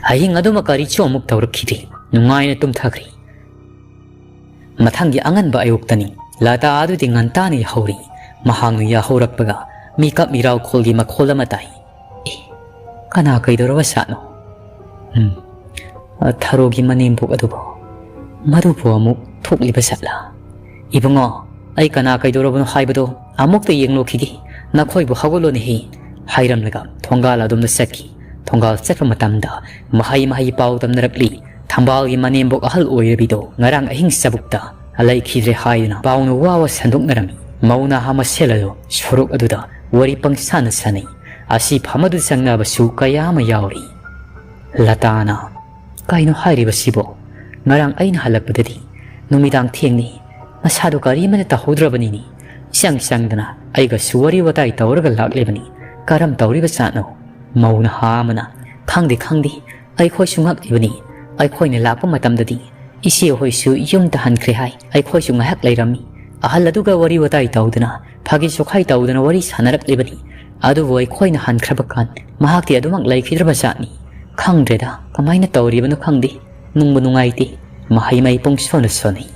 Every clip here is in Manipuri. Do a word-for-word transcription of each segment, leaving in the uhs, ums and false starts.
ꯑꯍꯤꯡ ꯑꯗꯨꯃ ꯀꯔꯤꯁꯨ ꯑꯃꯨꯛ ꯇꯧꯔꯛꯈꯤꯗ꯭ꯔꯦ꯫ ꯅꯨꯡꯉꯥꯏꯅ ꯇꯨꯝꯊꯈ꯭ꯔꯦ꯫ ꯃꯊꯪꯒꯤ ꯑꯉꯟꯕ ꯑꯌꯨꯛꯇꯅꯤ꯫ ꯂꯇꯥ ꯑꯗꯨꯗꯤ ꯉꯟꯇꯥꯅ ꯌꯥꯍꯧꯔꯤ꯫ ꯃꯍꯥꯛꯅ ꯌꯥꯍꯧꯔꯛꯄꯒ ꯃꯤꯀꯞ ꯃꯤꯔꯥꯎꯈꯣꯜꯒꯤ ꯃꯈꯣꯜ ꯑꯃ ꯇꯥꯏ꯫ "ꯑꯦ, ꯀꯅꯥ ꯀꯩꯗꯧꯔꯕ ꯖꯥꯠꯅꯣ? ꯎꯝ, ꯊꯔꯣꯒꯤ ꯃꯅꯦꯝꯕꯣꯛ ꯑꯗꯨꯕꯨ, ꯃꯗꯨꯕꯨ ꯑꯃꯨꯛ ꯊꯣꯛꯂꯤꯕ ꯖꯥꯠꯂꯥ? ꯏꯕꯨꯡꯉꯣ, ꯑꯩ ꯀꯅꯥ ꯀꯩꯗꯧꯔꯕꯅꯣ ꯍꯥꯏꯕꯗꯣ ꯑꯃꯨꯛꯇ ꯌꯦꯡꯂꯨꯈꯤꯒꯦ꯫ ꯅꯈꯣꯏꯕꯨ ꯍꯧꯒꯠꯂꯣꯅꯦꯍꯦ," ꯍꯥꯏꯔꯝꯂꯒ ꯊꯣꯡꯒꯥꯜ ꯑꯗꯣꯝꯗ ꯆꯠꯈꯤ꯫ ꯊꯣꯡꯒꯥꯜ ꯆꯠꯄ ꯃꯇꯝꯗ ꯃꯍꯩ ꯃꯍꯩ ꯄꯥꯎ ꯇꯝꯅꯔꯛꯂꯤ꯫ ꯊꯝꯕꯥꯜꯒꯤ ꯃꯅꯦꯝꯕꯣꯛ ꯑꯍꯜ ꯑꯣꯏꯔꯕꯤꯗꯣ ꯉꯔꯥꯡ ꯑꯍꯤꯡ ꯆꯕꯨꯛꯇ ꯂꯩꯈꯤꯗ꯭ꯔꯦ ꯍꯥꯏꯗꯨꯅ ꯄꯥꯎꯅ ꯋꯥ ꯋꯥ ꯁꯟꯗꯣꯛꯅꯔꯝꯃꯤ꯫ ꯃꯧ ꯅꯍꯥ ꯃꯁꯦꯜ ꯑꯗꯨ ꯁꯣꯔꯣꯛ ꯑꯗꯨꯗ ꯋꯥꯔꯤ ꯄꯪꯁꯥꯅ ꯁꯥꯅꯩ꯫ ꯑꯁꯤ ꯐꯝ ꯑꯗꯨ ꯆꯪꯅꯕꯁꯨ ꯀꯌꯥ ꯑꯃ ꯌꯥꯎꯔꯤ꯫ ꯂꯇꯥꯅ, "ꯀꯩꯅꯣ ꯍꯥꯏꯔꯤꯕꯁꯤꯕꯣ? ꯉꯔꯥꯡ ꯑꯩꯅ ꯍꯜꯂꯛꯄꯗꯗꯤ ꯅꯨꯃꯤꯗꯥꯡ ꯊꯦꯡꯅꯤ, ꯃꯁꯥꯗꯣ ꯀꯔꯤ ꯑꯃꯠꯇ ꯇꯧꯍꯧꯗ꯭ꯔꯕꯅꯤꯅꯦ꯫ ꯆꯪ ꯆꯪꯗꯅ ꯑꯩꯒꯁꯨ ꯋꯥꯔꯤ ꯋꯥꯇꯥꯏ ꯇꯧꯔꯒ ꯂꯥꯛꯂꯤꯕꯅꯤ꯫ ꯀꯔꯝ ꯇꯧꯔꯤꯕ ꯖꯥꯠꯅꯣ?" ꯃꯧ ꯅꯍꯥ ꯑꯃꯅ, "ꯈꯪꯗꯦ, ꯈꯪꯗꯦ, ꯑꯩꯈꯣꯏꯁꯨ ꯉꯛꯂꯤꯕꯅꯤ꯫ ꯑꯩꯈꯣꯏꯅ ꯂꯥꯛꯄ ꯃꯇꯝꯗꯗꯤ ꯏꯆꯦ ꯍꯣꯏꯁꯨ ꯌꯨꯝꯗ ꯍꯟꯈ꯭ꯔꯦ ꯍꯥꯏ꯫ ꯑꯩꯈꯣꯏꯁꯨ ꯉꯥꯏꯍꯥꯛ ꯂꯩꯔꯝꯃꯤ꯫ ꯑꯍꯜ ꯑꯗꯨꯒ ꯋꯥꯔꯤ ꯋꯥꯇꯥꯏ ꯇꯧꯗꯅ, ꯐꯥꯒꯤ ꯆꯣꯈꯥꯏ ꯇꯧꯗꯅ ꯋꯥꯔꯤ ꯁꯥꯟꯅꯔꯛꯂꯤꯕꯅꯤ꯫ ꯑꯗꯨꯕꯨ ꯑꯩꯈꯣꯏꯅ ꯍꯟꯈ꯭ꯔꯕ ꯀꯥꯟ ꯃꯍꯥꯛꯇꯤ ꯑꯗꯨꯃꯛ ꯂꯩꯈꯤꯗ꯭ꯔꯕ ꯖꯥꯠꯅꯤ꯫ ꯈꯪꯗ꯭ꯔꯦꯗ, ꯀꯃꯥꯏꯅ ꯇꯧꯔꯤꯕꯅꯣ ꯈꯪꯗꯦ꯫ ꯅꯨꯡꯕꯨ ꯅꯨꯡꯉꯥꯏꯇꯦ꯫ ꯃꯍꯩ ꯃꯍꯩ ꯄꯨꯡꯁꯣꯟꯗ ꯁꯣꯟꯅꯩ꯫"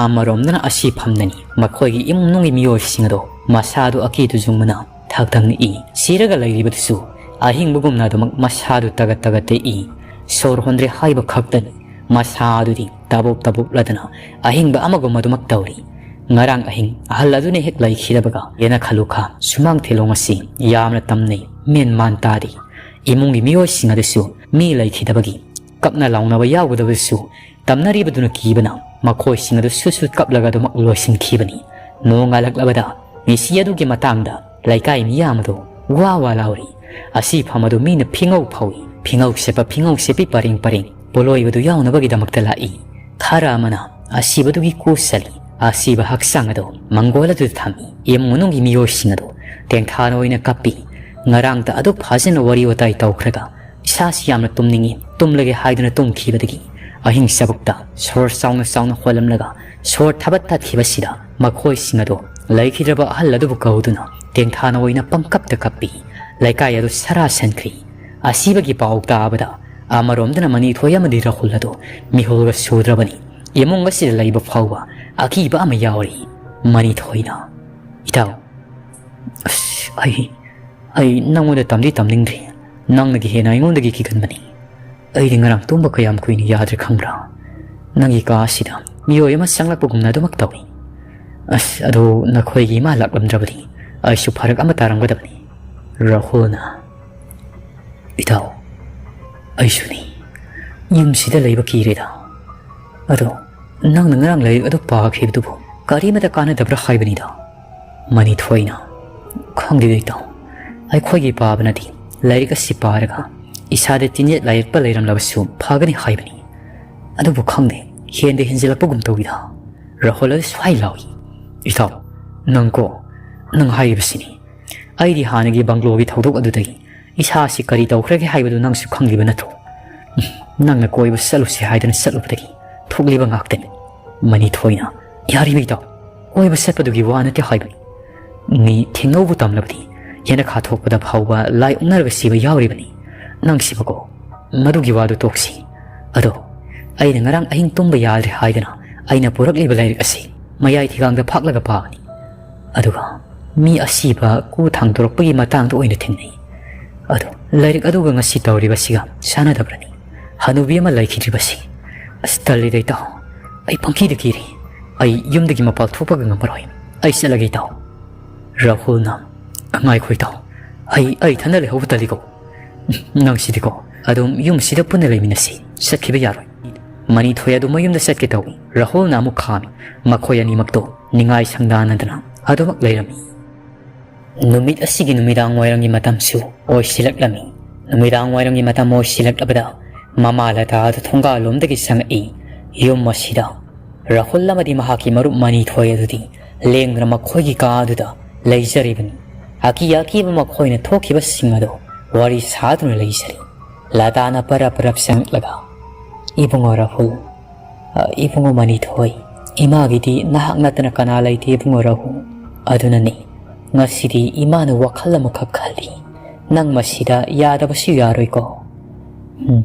ꯑꯃꯔꯣꯝꯗꯅ ꯑꯁꯤ ꯐꯝꯗꯅꯤ ꯃꯈꯣꯏꯒꯤ ꯏꯃꯨꯡ ꯃꯅꯨꯡꯒꯤ ꯃꯤꯑꯣꯏꯁꯤꯡ ꯑꯗꯣ ꯃꯁꯥꯗꯨ ꯑꯀꯤ ꯇꯨꯖꯨꯡꯕꯅ ꯊꯛ ꯊꯛ ꯅꯤꯛꯏ꯫ ꯁꯤꯔꯒ ꯂꯩꯔꯤꯕꯗꯨꯁꯨ ꯑꯍꯤꯡꯕꯒꯨꯝꯅ ꯑꯗꯨꯃꯛ ꯃꯁꯥꯗꯨ ꯇꯒꯠ ꯇꯒꯠ ꯇꯦꯛꯏ꯫ ꯁꯣꯔ ꯍꯣꯟꯗ꯭ꯔꯦ ꯍꯥꯏꯕ ꯈꯛꯇꯅꯤ꯫ ꯃꯁꯥ ꯑꯗꯨꯗꯤ ꯇꯕꯨꯞ ꯇꯕꯨꯞ ꯂꯗꯅ ꯑꯍꯤꯡꯕ ꯑꯃꯒꯨꯝ ꯑꯗꯨꯃꯛ ꯇꯧꯔꯤ꯫ ꯉꯔꯥꯡ ꯑꯍꯤꯡ ꯑꯍꯜ ꯑꯗꯨꯅ ꯍꯦꯛ ꯂꯩꯈꯤꯗꯕꯒ ꯌꯦꯅꯈꯥ ꯂꯨꯈꯥ ꯁꯨꯃꯥꯡ ꯊꯦꯂꯣꯡ ꯑꯁꯤ ꯌꯥꯝꯅ ꯇꯝꯅꯩ꯫ ꯃꯦꯟ ꯃꯥꯟ ꯇꯥꯗꯦ꯫ ꯏꯃꯨꯡꯒꯤ ꯃꯤꯑꯣꯏꯁꯤꯡ ꯑꯗꯨꯁꯨ ꯃꯤ ꯂꯩꯈꯤꯗꯕꯒꯤ ꯀꯞꯅ ꯂꯥꯎꯅꯕ ꯌꯥꯎꯒꯗꯕꯁꯨ ꯇꯝꯅꯔꯤꯕꯗꯨꯅ ꯀꯤꯕꯅ ꯃꯈꯣꯏꯁꯤꯡ ꯑꯗꯨ ꯁꯨꯠ ꯁꯨꯠ ꯀꯞꯂꯒ ꯑꯗꯨꯃꯛ ꯂꯣꯏꯁꯤꯟꯈꯤꯕꯅꯤ꯫ ꯅꯣꯡꯉꯥꯜꯂꯛꯂꯕꯗ ꯃꯤꯁꯤ ꯑꯗꯨꯒꯤ ꯃꯇꯥꯡꯗ ꯂꯩꯀꯥꯏ ꯃꯤꯌꯥꯝ ꯑꯗꯨ ꯋꯥ ꯋꯥ ꯂꯥꯎꯔꯤ꯫ ꯑꯁꯤ ꯐꯝ ꯑꯗꯨ ꯃꯤꯅ ꯐꯤꯉꯧ ꯐꯧꯏ꯫ ꯐꯤꯉꯧ ꯁꯦꯠꯄ ꯐꯤꯉꯧ ꯁꯦꯠꯄꯤ ꯄꯔꯦꯡ ꯄꯔꯦꯡ ꯄꯣꯠꯂꯣꯏꯕꯗꯨ ꯌꯥꯎꯅꯕꯒꯤꯗꯃꯛꯇ ꯂꯥꯛꯏ꯫ ꯈꯔ ꯑꯃꯅ ꯑꯁꯤꯕꯗꯨꯒꯤ ꯀꯨ ꯆꯠꯂꯤ꯫ ꯑꯁꯤꯕ ꯍꯛꯆꯥꯡ ꯑꯗꯨ ꯃꯪꯒꯣꯜ ꯑꯗꯨꯗ ꯊꯝꯃꯤ꯫ ꯏꯃꯨꯡ ꯃꯅꯨꯡꯒꯤ ꯃꯤꯑꯣꯏꯁꯤꯡ ꯑꯗꯨ ꯇꯦꯡꯊꯥꯅ ꯑꯣꯏꯅ ꯀꯞꯄꯤ꯫ ꯉꯔꯥꯡꯇ ꯑꯗꯨꯛ ꯐꯖꯅ ꯋꯥꯔꯤ ꯋꯥꯇꯥꯏ ꯇꯧꯈ꯭ꯔꯒ ꯏꯁꯥꯁꯤ ꯌꯥꯝꯅ ꯇꯨꯝꯅꯤꯡꯏ, ꯇꯨꯝꯂꯒꯦ ꯍꯥꯏꯗꯨꯅ ꯇꯨꯝꯈꯤꯕꯗꯒꯤ ꯑꯍꯤꯡ ꯆꯕꯨꯛꯇ ꯁꯣꯔ ꯆꯥꯎꯅ ꯆꯥꯎꯅ ꯍꯣꯜꯂꯝꯂꯒ ꯁꯣꯔ ꯊꯕꯠ ꯇꯠꯈꯤꯕꯁꯤꯗ ꯃꯈꯣꯏꯁꯤꯡ ꯑꯗꯨ ꯂꯩꯈꯤꯗ꯭ꯔꯕ ꯑꯍꯜ ꯑꯗꯨꯕꯨ ꯀꯧꯗꯨꯅ ꯇꯦꯡꯊꯥꯅ ꯑꯣꯏꯅ ꯄꯪꯀꯞꯇ ꯀꯞꯄꯤ꯫ ꯂꯩꯀꯥꯏ ꯑꯗꯨ ꯁꯔꯥ ꯁꯟꯈ꯭ꯔꯤ꯫ ꯑꯁꯤꯕꯒꯤ ꯄꯥꯎ ꯇꯥꯕꯗ ꯑꯃꯔꯣꯝꯗꯅ ꯃꯅꯤꯊꯣꯏ ꯑꯃꯗꯤ ꯔꯥꯍꯨꯜ ꯑꯗꯨ ꯃꯤꯍꯨꯜꯒ ꯁꯨꯗ꯭ꯔꯕꯅꯤ꯫ ꯏꯃꯨꯡ ꯑꯁꯤꯗ ꯂꯩꯕ ꯐꯥꯎꯕ ꯑꯀꯤꯕ ꯑꯃ ꯌꯥꯎꯔꯤ꯫ ꯃꯅꯤꯊꯣꯏꯅ, "ꯏꯇꯥꯎ, ꯑꯁ, ꯑꯩ, ꯑꯩ ꯅꯪꯉꯣꯟꯗ ꯇꯝꯗꯤ ꯇꯝꯅꯤꯡꯗ꯭ꯔꯤ꯫ ꯅꯪꯅꯗꯤ ꯍꯦꯟꯅ ꯑꯩꯉꯣꯟꯗꯒꯤ ꯀꯤꯒꯟꯕꯅꯤ꯫ ꯑꯩꯗꯤ ꯉꯔꯥꯡ ꯇꯨꯝꯕ ꯀꯌꯥꯝ ꯀꯨꯏꯅ ꯌꯥꯗ꯭ꯔꯦ ꯈꯪꯕ꯭ꯔꯥ? ꯅꯪꯒꯤ ꯀꯥ ꯑꯁꯤꯗ ꯃꯤꯑꯣꯏ ꯑꯃ ꯆꯪꯂꯛꯄꯒꯨꯝꯅ ꯑꯗꯨꯃꯛ ꯇꯧꯏ꯫ ꯑꯁ, ꯑꯗꯨ ꯅꯈꯣꯏꯒꯤ ꯏꯃꯥ ꯂꯥꯛꯂꯝꯗ꯭ꯔꯕꯗꯤ ꯑꯩꯁꯨ ꯐꯔꯛ ꯑꯃ ꯇꯥꯔꯝꯒꯗꯕꯅꯤ꯫" ꯔꯥꯍꯨꯜꯅ, "ꯏꯇꯥꯎ, ꯑꯩꯁꯨꯅꯤ꯫ ꯌꯨꯝꯁꯤꯗ ꯂꯩꯕ ꯀꯤꯔꯦꯗ꯫ ꯑꯗꯣ ꯅꯪꯅ ꯉꯔꯥꯡ ꯂꯥꯏꯔꯤꯛ ꯑꯗꯨ ꯄꯥꯈꯤꯕꯗꯨꯕꯨ ꯀꯔꯤꯃꯇ ꯀꯥꯟꯅꯗꯕ꯭ꯔꯥ ꯍꯥꯏꯕꯅꯤꯗ?" ꯃꯅꯤꯊꯣꯏꯅ, "ꯈꯪꯗꯦꯗ ꯏꯇꯥꯎ, ꯑꯩꯈꯣꯏꯒꯤ ꯄꯥꯕꯅꯗꯤ ꯂꯥꯏꯔꯤꯛ ꯑꯁꯤ ꯄꯥꯔꯒ ꯏꯁꯥꯗ ꯇꯤꯟꯖꯠ ꯂꯥꯏꯌꯦꯠꯄ ꯂꯩꯔꯝꯂꯕꯁꯨ ꯐꯒꯅꯤ ꯍꯥꯏꯕꯅꯤ꯫ ꯑꯗꯨꯕꯨ ꯈꯪꯗꯦ, ꯍꯦꯟꯗ ꯍꯦꯟꯖꯤꯜꯂꯛꯄꯒꯨꯝ ꯇꯧꯏꯗ꯫" ꯔꯥꯍꯨꯜ ꯑꯗꯨ ꯁ꯭ꯋꯥꯏ ꯂꯥꯎꯏ, "ꯏꯇꯥꯎ, ꯅꯪꯀꯣ, ꯅꯪ ꯍꯥꯏꯔꯤꯕꯁꯤꯅꯤ꯫ ꯑꯩꯗꯤ ꯍꯥꯟꯅꯒꯤ ꯕꯪꯒ꯭ꯂꯣꯒꯤ ꯊꯧꯗꯣꯛ ꯑꯗꯨꯗꯒꯤ ꯏꯁꯥꯁꯤ ꯀꯔꯤ ꯇꯧꯈ꯭ꯔꯒꯦ ꯍꯥꯏꯕꯗꯨ ꯅꯪꯁꯨ ꯈꯪꯂꯤꯕ ꯅꯠꯇ꯭ꯔꯣ? ꯅꯪꯅ ꯀꯣꯏꯕ ꯆꯠꯂꯨꯁꯤ ꯍꯥꯏꯗꯅ ꯆꯠꯂꯨꯕꯗꯒꯤ ꯊꯣꯛꯂꯤꯕ ꯉꯥꯛꯇꯅꯤ꯫" ꯃꯅꯤꯊꯣꯏꯅ, "ꯌꯥꯔꯤꯕ ꯏꯇꯥꯎ, ꯀꯣꯏꯕ ꯆꯠꯄꯗꯨꯒꯤ ꯋꯥ ꯅꯠꯇꯦ ꯍꯥꯏꯕꯅꯤ꯫ ꯃꯤ ꯊꯦꯡꯅꯧꯕꯨ ꯇꯝꯂꯕꯗꯤ ꯌꯦꯅꯈꯥ ꯊꯣꯛꯄꯗ ꯐꯥꯎꯕ ꯂꯥꯏ ꯑꯣꯛꯅꯔꯒ ꯁꯤꯕ ꯌꯥꯎꯔꯤꯕꯅꯤ꯫ ꯅꯪ ꯁꯤꯕꯀꯣ, ꯃꯗꯨꯒꯤ ꯋꯥꯗꯨ ꯇꯣꯛꯁꯤ꯫ ꯑꯗꯣ ꯑꯩꯅ ꯉꯔꯥꯡ ꯑꯍꯤꯡ ꯇꯨꯝꯕ ꯌꯥꯗ꯭ꯔꯦ ꯍꯥꯏꯗꯅ ꯑꯩꯅ ꯄꯨꯔꯛꯂꯤꯕ ꯂꯥꯏꯔꯤꯛ ꯑꯁꯤ ꯃꯌꯥꯏ ꯊꯤꯒꯥꯡꯗ ꯐꯥꯛꯂꯒ ꯄꯥꯕꯅꯤ꯫ ꯑꯗꯨꯒ ꯃꯤ ꯑꯁꯤꯕ ꯀꯨ ꯊꯥꯡꯗꯣꯔꯛꯄꯒꯤ ꯃꯇꯥꯡꯗ ꯑꯣꯏꯅ ꯊꯦꯡꯅꯩ꯫ ꯑꯗꯣ ꯂꯥꯏꯔꯤꯛ ꯑꯗꯨꯒ ꯉꯁꯤ ꯇꯧꯔꯤꯕꯁꯤꯒ ꯆꯥꯟꯅꯗꯕ꯭ꯔꯅꯤ? ꯍꯅꯨꯕꯤ ꯑꯃ ꯂꯩꯈꯤꯗ꯭ꯔꯤꯕꯁꯤ꯫ ꯑꯁ, ꯇꯜꯂꯤꯗ ꯏꯇꯥꯎ, ꯑꯩ ꯄꯪꯀꯤꯗ ꯀꯤꯔꯤ꯫ ꯑꯩ ꯌꯨꯝꯗꯒꯤ ꯃꯄꯥꯜ ꯊꯣꯛꯄꯒ ꯉꯝꯃꯔꯣꯏ꯫ ꯑꯩ ꯆꯠꯂꯒꯦ ꯏꯇꯥꯎ꯫" ꯔꯥꯍꯨꯜꯅ, "ꯉꯥꯏꯈꯣ ꯏꯇꯥꯎ, ꯑꯩ, ꯑꯩ ꯏꯊꯟꯗ ꯂꯩꯍꯧꯕ ꯇꯜꯂꯤꯀꯣ꯫ ꯅꯪꯁꯤꯗꯤꯀꯣ, ꯑꯗꯨꯝ ꯌꯨꯝꯁꯤꯗ ꯄꯨꯟꯅ ꯂꯩꯃꯤꯟꯅꯁꯤ, ꯆꯠꯈꯤꯕ ꯌꯥꯔꯣꯏ꯫" ꯃꯅꯤꯊꯣꯏ ꯑꯗꯨ ꯃꯌꯨꯝꯗ ꯆꯠꯀꯦ ꯇꯧꯏ꯫ ꯔꯥꯍꯨꯜꯅ ꯑꯃꯨꯛ ꯈꯥꯝꯃꯤ꯫ ꯃꯈꯣꯏ ꯑꯅꯤꯃꯛꯇꯣ ꯅꯤꯡꯉꯥꯏ ꯁꯪꯗꯥꯅꯗꯅ ꯑꯗꯨꯃꯛ ꯂꯩꯔꯝꯃꯤ꯫ ꯅꯨꯃꯤꯠ ꯑꯁꯤꯒꯤ ꯅꯨꯃꯤꯗꯥꯡ ꯋꯥꯏꯔꯝꯒꯤ ꯃꯇꯝꯁꯨ ꯑꯣꯏꯁꯤꯜꯂꯛꯂꯝꯃꯤ꯫ ꯅꯨꯃꯤꯗꯥꯡ ꯋꯥꯏꯔꯝꯒꯤ ꯃꯇꯝ ꯑꯣꯏꯁꯤꯜꯂꯛꯂꯕꯗ ꯃꯃꯥ ꯂꯇꯥ ꯑꯗꯨ ꯊꯣꯡꯒꯥꯜꯂꯣꯝꯗꯒꯤ ꯆꯪꯉꯛꯏ꯫ ꯌꯨꯝ ꯑꯁꯤꯗ ꯔꯥꯍꯨꯜ ꯑꯃꯗꯤ ꯃꯍꯥꯛꯀꯤ ꯃꯔꯨꯞ ꯃꯅꯤꯊꯣꯏ ꯑꯗꯨꯗꯤ ꯂꯦꯡꯗꯅ ꯃꯈꯣꯏꯒꯤ ꯀꯥ ꯑꯗꯨꯗ ꯂꯩꯖꯔꯤꯕꯅꯤ꯫ ꯑꯀꯤ ꯑꯀꯤꯕ ꯃꯈꯣꯏꯅ ꯊꯣꯛꯈꯤꯕꯁꯤꯡ ꯑꯗꯨ ꯋꯥꯔꯤ ꯁꯥꯗꯨꯅ ꯂꯩꯖꯔꯤ꯫ ꯂꯇꯥꯅ ꯄꯔꯞ ꯄꯔꯞ ꯆꯪꯂꯛꯂꯒ, "ꯏꯕꯨꯡꯉꯣ ꯔꯥꯍꯨꯜ, ꯑ, ꯏꯕꯨꯡꯉꯣ ꯃꯅꯤꯊꯣꯏ, ꯏꯃꯥꯒꯤꯗꯤ ꯅꯍꯥꯛ ꯅꯠꯇꯅ ꯀꯅꯥ ꯂꯩꯇꯦ ꯏꯕꯨꯡꯉꯣ ꯔꯥꯍꯨꯜ꯫ ꯑꯗꯨꯅꯅꯤ ꯉꯁꯤꯗꯤ ꯏꯃꯥꯅ ꯋꯥꯈꯜ ꯑꯃꯈꯛ ꯈꯜꯂꯤ꯫ "ꯅꯪ ꯃꯁꯤꯗ ꯌꯥꯗꯕꯁꯨ ꯌꯥꯔꯣꯏꯀꯣ꯫ ꯎꯝ,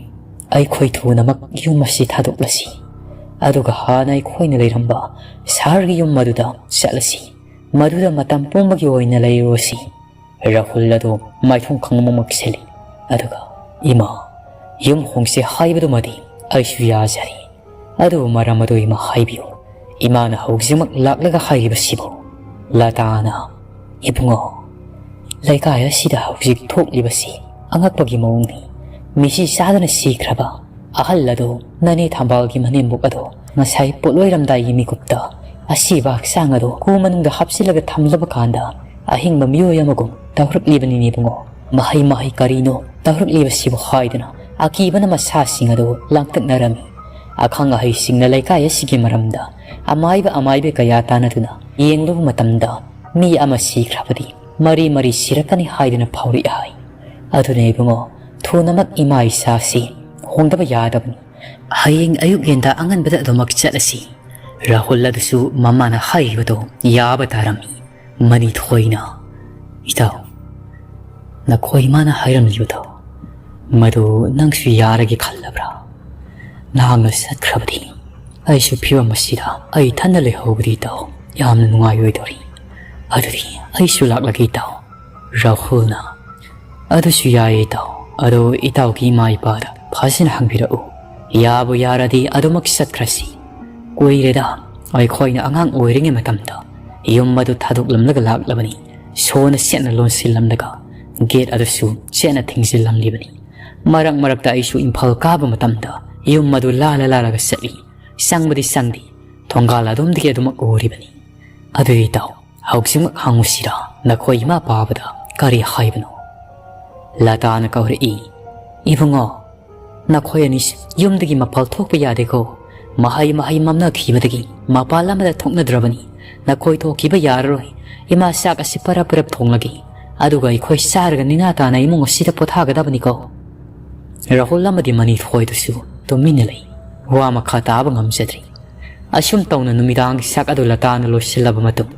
ꯑꯩꯈꯣꯏ ꯊꯨꯅꯃꯛ ꯌꯨꯝ ꯑꯁꯤ ꯊꯥꯗꯣꯛꯂꯁꯤ꯫ ꯑꯗꯨꯒ ꯍꯥꯟꯅ ꯑꯩꯈꯣꯏꯅ ꯂꯩꯔꯝꯕ ꯁꯍꯔꯒꯤ ꯌꯨꯝ ꯑꯗꯨꯗ ꯆꯠꯂꯁꯤ꯫ ꯃꯗꯨꯗ ꯃꯇꯝ ꯄꯨꯝꯕꯒꯤ ꯑꯣꯏꯅ ꯂꯩꯔꯨꯔꯁꯤ꯫" ꯔꯥꯍꯨꯜ ꯑꯗꯨ ꯃꯥꯏꯊꯣꯡ ꯈꯪꯃꯛ ꯃꯛꯁꯤꯜꯂꯤ꯫ ꯑꯗꯨꯒ, "ꯏꯃꯥ, ꯌꯨꯝ ꯍꯣꯡꯁꯦ ꯍꯥꯏꯕꯗꯨꯃꯗꯤ ꯑꯩꯁꯨ ꯌꯥꯖꯔꯤ꯫ ꯑꯗꯨꯕꯨ ꯃꯔꯝ ꯑꯗꯨ ꯏꯃꯥ ꯍꯥꯏꯕꯤꯌꯨ꯫ ꯏꯃꯥꯅ ꯍꯧꯖꯤꯛꯃꯛ ꯂꯥꯛꯂꯒ ꯍꯥꯏꯔꯤꯕꯁꯤꯕꯨ?" ꯂꯇꯥꯅ, "ꯏꯕꯨꯡꯉꯣ, ꯂꯩꯀꯥꯏ ꯑꯁꯤꯗ ꯍꯧꯖꯤꯛ ꯊꯣꯛꯂꯤꯕꯁꯤ ꯑꯉꯛꯄꯒꯤ ꯃꯑꯣꯡꯅꯤ꯫ ꯃꯤꯁꯤ ꯆꯥꯗꯅ ꯁꯤꯈ꯭ꯔꯕ ꯑꯍꯜ ꯑꯗꯣ, ꯅꯅꯦ ꯊꯝꯕꯥꯜꯒꯤ ꯃꯅꯦꯝꯕꯣꯛ ꯑꯗꯣ, ꯉꯁꯥꯏ ꯄꯣꯠꯂꯣꯏꯔꯝꯗꯥꯏꯒꯤ ꯃꯤꯀꯨꯞꯇ ꯑꯁꯤꯕ ꯍꯛꯆꯥꯡ ꯑꯗꯣ ꯀꯨ ꯃꯅꯨꯡꯗ ꯍꯥꯞꯆꯤꯜꯂꯒ ꯊꯝꯂꯕ ꯀꯥꯟꯗ ꯑꯍꯤꯡꯕ ꯃꯤꯑꯣꯏ ꯑꯃꯒꯨꯝ ꯇꯧꯔꯛꯂꯤꯕꯅꯤꯅꯦ ꯏꯕꯨꯡꯉꯣ꯫ ꯃꯍꯩ ꯃꯍꯩ ꯀꯔꯤꯅꯣ ꯇꯧꯔꯛꯂꯤꯕꯁꯤꯕꯨ?" ꯍꯥꯏꯗꯨꯅ ꯑꯀꯤꯕꯅ ꯃꯁꯥꯁꯤꯡ ꯑꯗꯨ ꯂꯥꯡꯇꯛꯅꯔꯝꯃꯤ꯫ ꯑꯈꯪ ꯑꯍꯩꯁꯤꯡꯅ ꯂꯩꯀꯥꯏ ꯑꯁꯤꯒꯤ ꯃꯔꯝꯗ ꯑꯃꯥꯏꯕ ꯑꯃꯥꯏꯕꯤ ꯀꯌꯥ ꯇꯥꯟꯅꯗꯨꯅ ꯌꯦꯡꯂꯨꯕ ꯃꯇꯝꯗ, ꯃꯤ ꯑꯃ ꯁꯤꯈ꯭ꯔꯕꯗꯤ ꯃꯔꯤ ꯃꯔꯤ ꯁꯤꯔꯛꯀꯅꯤ ꯍꯥꯏꯗꯨꯅ ꯐꯥꯎꯔꯛꯏ ꯍꯥꯏ꯫ ꯑꯗꯨꯅ ꯏꯕꯨꯡꯉꯣ, ꯊꯨꯅꯃꯛ ꯏꯃꯥ ꯏꯆꯥꯁꯤ ꯍꯣꯡꯗꯕ ꯌꯥꯗꯕꯅꯤ꯫ ꯍꯌꯦꯡ ꯑꯌꯨꯛ ꯉꯟꯇꯥ ꯑꯉꯟꯕꯗ ꯑꯗꯨꯃꯛ ꯆꯠꯂꯁꯤ꯫ ꯔꯥꯍꯨꯜ ꯑꯗꯨꯁꯨ ꯃꯃꯥꯅ ꯍꯥꯏꯔꯤꯕꯗꯨ ꯌꯥꯕ ꯇꯥꯔꯝꯃꯤ꯫ ꯃꯅꯤꯊꯣꯏꯅ, "ꯏꯇꯥꯎ, ꯅꯈꯣꯏ ꯏꯃꯥꯅ ꯍꯥꯏꯔꯝꯂꯤꯕꯗꯣ, ꯃꯗꯨ ꯅꯪꯁꯨ ꯌꯥꯔꯒꯦ ꯈꯜꯂꯕ꯭ꯔꯥ? ꯅꯍꯥꯛꯅ ꯆꯠꯈ꯭ꯔꯕꯗꯤ ꯑꯩꯁꯨ ꯐꯤꯕꯝ ꯑꯁꯤꯗ ꯑꯩ ꯏꯊꯟꯗ ꯂꯩꯍꯧꯕꯗꯤ, ꯏꯇꯥꯎ, ꯌꯥꯝꯅ ꯅꯨꯡꯉꯥꯏꯔꯣꯏꯗꯧꯔꯤ꯫ ꯑꯗꯨꯗꯤ ꯑꯩꯁꯨ ꯂꯥꯛꯂꯒꯦ, ꯏꯇꯥꯎ꯫" ꯔꯥꯍꯨꯜꯅ, "ꯑꯗꯨꯁꯨ ꯌꯥꯏꯌꯦ, ꯏꯇꯥꯎ꯫ ꯑꯗꯣ ꯏꯇꯥꯎꯒꯤ ꯏꯃꯥ ꯏꯄꯥꯗ ꯐꯖꯅ ꯍꯪꯕꯤꯔꯛꯎ꯫ ꯌꯥꯕꯨ ꯌꯥꯔꯗꯤ ꯑꯗꯨꯃꯛ ꯆꯠꯈ꯭ꯔꯁꯤ꯫ ꯀꯨꯏꯔꯦꯗ, ꯑꯩꯈꯣꯏꯅ ꯑꯉꯥꯡ ꯑꯣꯏꯔꯤꯉꯩ ꯃꯇꯝꯗ ꯌꯨꯝ ꯑꯗꯨ ꯊꯥꯗꯣꯛꯂꯝꯂꯒ ꯂꯥꯛꯂꯕꯅꯤ꯫ ꯁꯣꯅ ꯁꯦꯠꯅ ꯂꯣꯟꯁꯤꯜꯂꯝꯂꯒ ꯒꯦꯠ ꯑꯗꯨꯁꯨ ꯆꯦꯠꯅ ꯊꯤꯡꯖꯤꯜꯂꯝꯂꯤꯕꯅꯤ꯫ ꯃꯔꯛ ꯃꯔꯛꯇ ꯑꯩꯁꯨ ꯏꯝꯐꯥꯜ ꯀꯥꯕ ꯃꯇꯝꯗ ꯌꯨꯝ ꯑꯗꯨ ꯂꯥꯜꯂ ꯂꯥꯜꯂꯒ ꯆꯠꯂꯤ꯫ ꯆꯪꯕꯗꯤ ꯆꯪꯗꯦ, ꯊꯣꯡꯒꯥꯜ ꯑꯗꯣꯝꯗꯒꯤ ꯑꯗꯨꯃꯛ ꯎꯔꯤꯕꯅꯤ꯫ ꯑꯗꯨꯗꯤ ꯏꯇꯥꯎ, ꯍꯧꯖꯤꯛꯃꯛ ꯍꯪꯉꯨꯁꯤꯔꯥ, ꯅꯈꯣꯏ ꯏꯃꯥ ꯄꯥꯕꯗ ꯀꯔꯤ ꯍꯥꯏꯕꯅꯣ?" ꯂꯇꯥꯅ ꯀꯧꯔꯛꯏ, "ꯏꯕꯨꯡꯉꯣ, ꯅꯈꯣꯏ ꯑꯅꯤ ꯌꯨꯝꯗꯒꯤ ꯃꯄꯥꯜ ꯊꯣꯛꯄ ꯌꯥꯗꯦꯀꯣ꯫ ꯃꯍꯩ ꯃꯍꯩ ꯃꯝꯅꯈꯤꯕꯗꯒꯤ ꯃꯄꯥꯜ ꯑꯃꯗ ꯊꯣꯛꯅꯗ꯭ꯔꯕꯅꯤ꯫ ꯅꯈꯣꯏ ꯊꯣꯛꯈꯤꯕ ꯌꯥꯔꯔꯣꯏ꯫ ꯏꯃꯥ, ꯆꯥꯛ ꯑꯁꯤ ꯄꯔꯞ ꯄꯔꯞ ꯊꯣꯡꯂꯒꯦ, ꯑꯗꯨꯒ ꯑꯩꯈꯣꯏ ꯆꯥꯔꯒ ꯅꯤꯅꯥ ꯇꯥꯅ ꯏꯃꯨꯡ ꯑꯁꯤꯗ ꯄꯣꯊꯥꯒꯗꯕꯅꯤꯀꯣ꯫" ꯔꯥꯍꯨꯜ ꯑꯃꯗꯤ ꯃꯅꯤꯊꯣꯏꯗꯨꯁꯨ ꯇꯨꯃꯤꯟꯅ ꯂꯩ꯫ ꯋꯥ ꯃꯈꯥ ꯇꯥꯕ ꯉꯝꯖꯗ꯭ꯔꯤ꯫ ꯑꯁꯨꯝ ꯇꯧꯅ ꯅꯨꯃꯤꯗꯥꯡꯒꯤ ꯆꯥꯛ ꯑꯗꯨ ꯂꯇꯥꯅ ꯂꯣꯏꯁꯤꯜꯂꯕ ꯃꯇꯨꯡ,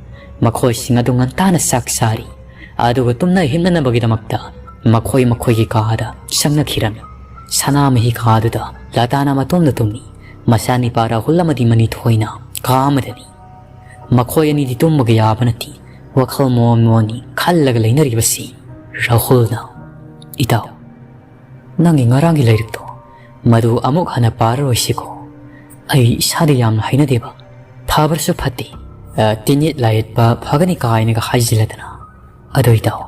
ꯃꯈꯣꯏꯁꯤꯡ ꯑꯗꯨ ꯉꯟꯇꯥꯅ ꯆꯥꯛ ꯆꯥꯔꯤ꯫ ꯑꯗꯨꯒ ꯇꯨꯝꯅ ꯍꯤꯞꯅꯅꯕꯒꯤꯗꯃꯛꯇ ꯃꯈꯣꯏ ꯃꯈꯣꯏꯒꯤ ꯀꯥꯗ ꯆꯪꯅꯈꯤꯔꯝꯃꯤ꯫ ꯁꯅꯥꯃꯍꯤ ꯀꯥꯗꯨꯗ ꯂꯇꯥꯅ ꯃꯇꯣꯝꯗ ꯇꯨꯝꯃꯤ꯫ ꯃꯆꯥꯅꯤꯄꯥ ꯔꯥꯍꯨꯜ ꯑꯃꯗꯤ ꯃꯅꯤꯊꯣꯏꯅ ꯀꯥ ꯑꯃꯗꯅꯤ꯫ ꯃꯈꯣꯏ ꯑꯅꯤꯗꯤ ꯇꯨꯝꯕꯒ ꯌꯥꯕ ꯅꯠꯇꯦ꯫ ꯋꯥꯈꯜ ꯃꯣꯟ ꯃꯣꯟꯅꯤ ꯈꯜꯂꯒ ꯂꯩꯅꯔꯤꯕꯁꯤ꯫ ꯔꯥꯍꯨꯜꯅ, "ꯏꯇꯥꯎ, ꯅꯪꯒꯤ ꯉꯔꯥꯡꯒꯤ ꯂꯥꯏꯔꯤꯛꯇꯣ ꯃꯗꯨ ꯑꯃꯨꯛ ꯍꯟꯅ ꯄꯥꯔꯔꯣꯏꯁꯤꯀꯣ꯫ ꯑꯩ ꯏꯁꯥꯗ ꯌꯥꯝꯅ ꯍꯩꯅꯗꯦꯕ꯫ ꯐꯕ꯭ꯔꯁꯨ ꯐꯠꯇꯦ꯫ ꯑ, ꯇꯤꯟꯌꯦꯠ ꯂꯥꯏꯌꯦꯠꯄ ꯐꯒꯅꯤ ꯀꯥꯏꯅꯒ ꯍꯥꯏꯖꯤꯜꯂꯗꯅ꯫ ꯑꯗꯣ ꯏꯇꯥꯎ,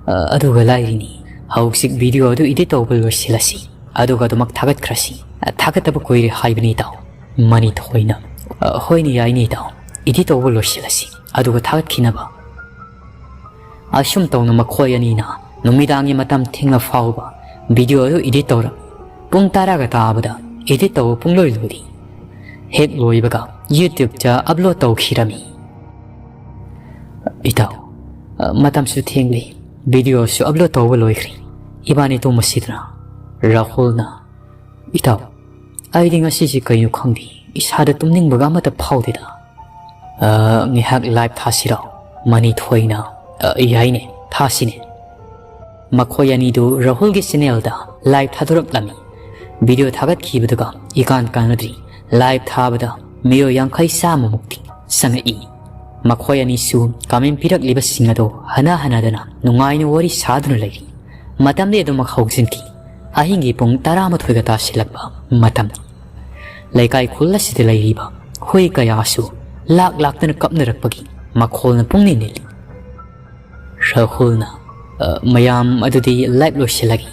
ꯑ, ꯑꯗꯨꯒ ꯂꯥꯏꯔꯤꯅꯤ, ꯍꯧꯖꯤꯛ ꯚꯤꯗꯤꯑꯣ ꯑꯗꯨ ꯏꯗꯤꯠ ꯇꯧꯕ ꯂꯣꯏꯁꯤꯜꯂꯁꯤ, ꯑꯗꯨꯒ ꯑꯗꯨꯃꯛ ꯊꯥꯒꯠꯈ꯭ꯔꯁꯤ꯫ ꯑ, ꯊꯥꯒꯠꯇꯕ ꯀꯨꯏꯔꯦ ꯍꯥꯏꯕꯅꯤ ꯏꯇꯥꯎ꯫" ꯃꯅꯤꯊꯣꯏꯅ, "ꯑ, ꯍꯣꯏꯅꯦ, ꯌꯥꯏꯅꯦ ꯏꯇꯥꯎ, ꯏꯗꯤꯠ ꯇꯧꯕ ꯂꯣꯏꯁꯤꯜꯂꯁꯤ, ꯑꯗꯨꯒ ꯊꯥꯒꯠꯈꯤꯅꯕ꯫" ꯑꯁꯨꯝ ꯇꯧꯅ ꯃꯈꯣꯏ ꯑꯅꯤꯅ ꯅꯨꯃꯤꯗꯥꯡꯒꯤ ꯃꯇꯝ ꯊꯦꯡꯂ ꯐꯥꯎꯕ ꯚꯤꯗꯤꯑꯣ ꯑꯗꯨ ꯏꯗꯤꯠ ꯇꯧꯔꯝꯃꯤ꯫ ꯄꯨꯡ ꯇꯔꯥꯒ ꯇꯥꯕꯗ ꯏꯗꯤꯠ ꯇꯧꯕ ꯄꯨꯡꯂꯣꯏ ꯂꯣꯏꯔꯤ꯫ ꯍꯦꯛ ꯂꯣꯏꯕꯒ YouTubeꯇ ꯑꯞꯂꯣꯗ ꯇꯧꯈꯤꯔꯝꯃꯤ꯫ "ꯏꯇꯥꯎ, ꯑ, ꯃꯇꯝꯁꯨ ꯊꯦꯡꯂꯦ, ꯚꯤꯗꯤꯑꯣꯁꯨ ꯑꯞꯂꯣꯗ ꯇꯧꯕ ꯂꯣꯏꯈ꯭ꯔꯦ, ꯏꯕꯥꯅꯤ ꯇꯨꯝꯃꯁꯤꯗꯅ꯫" ꯔꯥꯍꯨꯜꯅ, "ꯏꯇꯥꯎ, ꯑꯩꯗꯤ ꯉꯁꯤꯁꯤ ꯀꯩꯅꯣ ꯈꯪꯗꯦ, ꯏꯁꯥꯗ ꯇꯨꯝꯅꯤꯡꯕꯒ ꯑꯃꯠꯇ ꯐꯥꯎꯗꯦꯗ꯫" "ꯑ, ꯉꯥꯏꯍꯥꯛ ꯂꯥꯏꯚ ꯊꯥꯁꯤꯔꯣ?" ꯃꯅꯤꯊꯣꯏꯅ, "ꯑ, ꯌꯥꯏꯅꯦ, ꯊꯥꯁꯤꯅꯦ꯫" ꯃꯈꯣꯏ ꯑꯅꯤꯗꯨ ꯔꯥꯍꯨꯜꯒꯤ ꯆꯦꯅꯦꯜꯗ ꯂꯥꯏꯚ ꯊꯥꯗꯣꯔꯛꯂꯝꯃꯤ꯫ ꯚꯤꯗꯤꯑꯣ ꯊꯥꯒꯠꯈꯤꯕꯗꯨꯒ ꯏꯀꯥꯟ ꯀꯥꯟꯅꯗ꯭ꯔꯤ꯫ ꯂꯥꯏꯚ ꯊꯥꯕꯗ ꯃꯤꯑꯣꯏ ꯌꯥꯡꯈꯩ ꯆꯥꯝꯃꯃꯨꯛꯇꯤ ꯆꯪꯉꯛꯏ꯫ ꯃꯈꯣꯏ ꯑꯅꯤꯁꯨ ꯀꯃꯦꯟ ꯄꯤꯔꯛꯂꯤꯕꯁꯤꯡ ꯑꯗꯨ ꯍꯟꯅ ꯍꯟꯅꯗꯅ ꯅꯨꯡꯉꯥꯏꯅ ꯋꯥꯔꯤ ꯁꯥꯗꯨꯅ ꯂꯩꯔꯤ꯫ ꯃꯇꯝꯗꯤ ꯑꯗꯨꯃꯛ ꯍꯧꯖꯤꯟꯈꯤ꯫ ꯑꯍꯤꯡꯒꯤ ꯄꯨꯡ ꯇꯔꯥꯃꯥꯊꯣꯏꯒ ꯇꯥꯁꯤꯜꯂꯛꯄ ꯃꯇꯝꯅꯤ꯫ ꯂꯩꯀꯥꯏ ꯈꯨꯜ ꯑꯁꯤꯗ ꯂꯩꯔꯤꯕ ꯍꯨꯏ ꯀꯌꯥꯁꯨ ꯂꯥꯛ ꯂꯥꯛꯇꯅ ꯀꯞꯅꯔꯛꯄꯒꯤ ꯃꯈꯣꯜꯅ ꯄꯨꯡꯅꯤꯜ ꯅꯤꯜꯂꯤ꯫ ꯔꯥꯍꯨꯜꯅ, "ꯑ, ꯃꯌꯥꯝ, ꯑꯗꯨꯗꯤ ꯂꯥꯏꯚ ꯂꯣꯏꯁꯤꯜꯂꯒꯦ꯫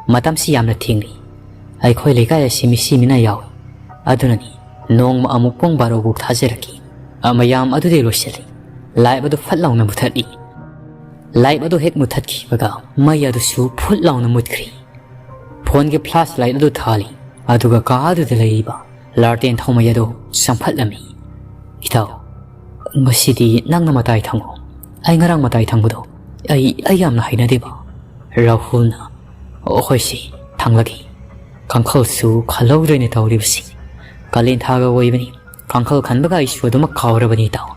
ꯃꯇꯝꯁꯤ ꯌꯥꯝꯅ ꯊꯦꯡꯂꯤ꯫ ꯑꯩꯈꯣꯏ ꯂꯩꯀꯥꯏ ꯑꯁꯤ ꯃꯤꯁꯤ ꯃꯤꯅꯥ ꯌꯥꯎꯏ꯫ ꯑꯗꯨꯅꯅꯤ ꯅꯣꯡꯃ ꯑꯃꯨꯛ ꯄꯨꯡ ꯕꯥꯔꯣ ꯐꯥꯎ ꯊꯥꯖꯔꯛꯀꯦ꯫ ꯑ, ꯃꯌꯥꯝ, ꯑꯗꯨꯗꯤ ꯂꯣꯏꯁꯤꯜꯂꯤ꯫" ꯂꯥꯏꯚ ꯑꯗꯨ ꯐꯠ ꯂꯥꯎꯅ ꯃꯨꯊꯠꯂꯤ꯫ ꯂꯥꯏꯚ ꯑꯗꯨ ꯍꯦꯛ ꯃꯨꯊꯠꯈꯤꯕꯒ ꯃꯩ ꯑꯗꯨꯁꯨ ꯐꯨꯠ ꯂꯥꯎꯅ ꯃꯨꯠꯈ꯭ꯔꯤ꯫ ꯐꯣꯟꯒꯤ ꯐ꯭ꯂꯥꯁ ꯂꯥꯏꯠ ꯑꯗꯨ ꯊꯥꯜꯂꯤ, ꯑꯗꯨꯒ ꯀꯥ ꯑꯗꯨꯗ ꯂꯩꯔꯤꯕ ꯂꯥꯔꯇꯦꯟ ꯊꯥꯎꯃꯩ ꯑꯗꯨ ꯆꯪꯐꯠꯂꯝꯃꯤ꯫ "ꯏꯇꯥꯎ, ꯉꯁꯤꯗꯤ ꯅꯪꯅ ꯃꯇꯥꯏ ꯊꯪꯉꯣ꯫ ꯑꯩ ꯉꯔꯥꯡ ꯃꯇꯥꯏ ꯊꯪꯕꯗꯣ ꯑꯩ, ꯑꯩ ꯌꯥꯝꯅ ꯍꯩꯅꯗꯦꯕ꯫" ꯔꯥꯍꯨꯜꯅ, "ꯑꯣ, ꯍꯣꯏꯁꯦ, ꯊꯪꯂꯒꯦ꯫ ꯀꯥꯡꯈꯜꯁꯨ ꯈꯜꯍꯧꯗ꯭ꯔꯦꯅꯦ ꯇꯧꯔꯤꯕꯁꯤ꯫ ꯀꯥꯂꯦꯟ ꯊꯥꯒ ꯑꯣꯏꯕꯅꯤ, ꯀꯥꯡꯈꯜ ꯈꯟꯕꯒ ꯑꯩꯁꯨ ꯑꯗꯨꯃꯛ ꯀꯥꯎꯔꯕꯅꯤ ꯏꯇꯥꯎ꯫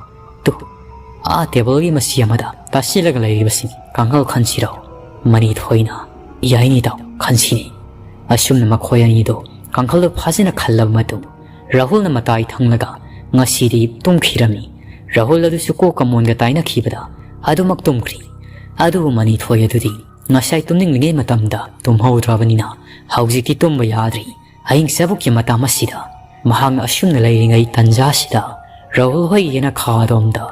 ꯇꯨ, ꯑꯥ ꯇꯦꯕꯜꯒꯤ ꯃꯆꯤ ꯑꯃꯗ ꯇꯥꯁꯤꯜꯂꯒ ꯂꯩꯔꯤꯕꯁꯤꯅꯤ꯫ ꯀꯥꯡꯈꯜ ꯈꯟꯁꯤꯔꯣ?" ꯃꯅꯤꯊꯣꯏꯅ, "ꯌꯥꯏꯅꯦ ꯏꯇꯥꯎ, ꯈꯟꯁꯤꯅꯦ"꯫ ꯑꯁꯨꯝꯅ ꯃꯈꯣꯏ ꯑꯅꯤꯗꯣ ꯀꯥꯡꯈꯜꯗꯣ ꯐꯖꯅ ꯈꯜꯂꯕ ꯃꯇꯨꯡ, ꯔꯥꯍꯨꯜꯅ ꯃꯇꯥꯏ ꯊꯪꯂꯒ ꯉꯁꯤꯗꯤ ꯇꯨꯝꯈꯤꯔꯝꯃꯤ꯫ ꯔꯥꯍꯨꯜ ꯑꯗꯨꯁꯨ ꯀꯣꯛꯀ ꯃꯣꯟꯒ ꯇꯥꯏꯅꯈꯤꯕꯗ ꯑꯗꯨꯃꯛ ꯇꯨꯝꯈ꯭ꯔꯤ꯫ ꯑꯗꯨꯕꯨ ꯃꯅꯤꯊꯣꯏ ꯑꯗꯨꯗꯤ ꯉꯁꯥꯏ ꯇꯨꯝꯅꯤꯡꯂꯤꯉꯩ ꯃꯇꯝꯗ ꯇꯨꯝꯍꯧꯗ꯭ꯔꯕꯅꯤꯅ ꯍꯧꯖꯤꯛꯇꯤ ꯇꯨꯝꯕ ꯌꯥꯗ꯭ꯔꯤ꯫ ꯑꯍꯤꯡ ꯆꯕꯨꯛꯀꯤ ꯃꯇꯝ ꯑꯁꯤꯗ ꯃꯍꯥꯛꯅ ꯑꯁꯨꯝꯅ ꯂꯩꯔꯤꯉꯩ ꯇꯟꯖꯥꯁꯤꯗ ꯔꯥꯍꯨꯜ ꯍꯣꯏꯒꯤ ꯌꯦꯅꯈꯥꯔꯣꯝꯗ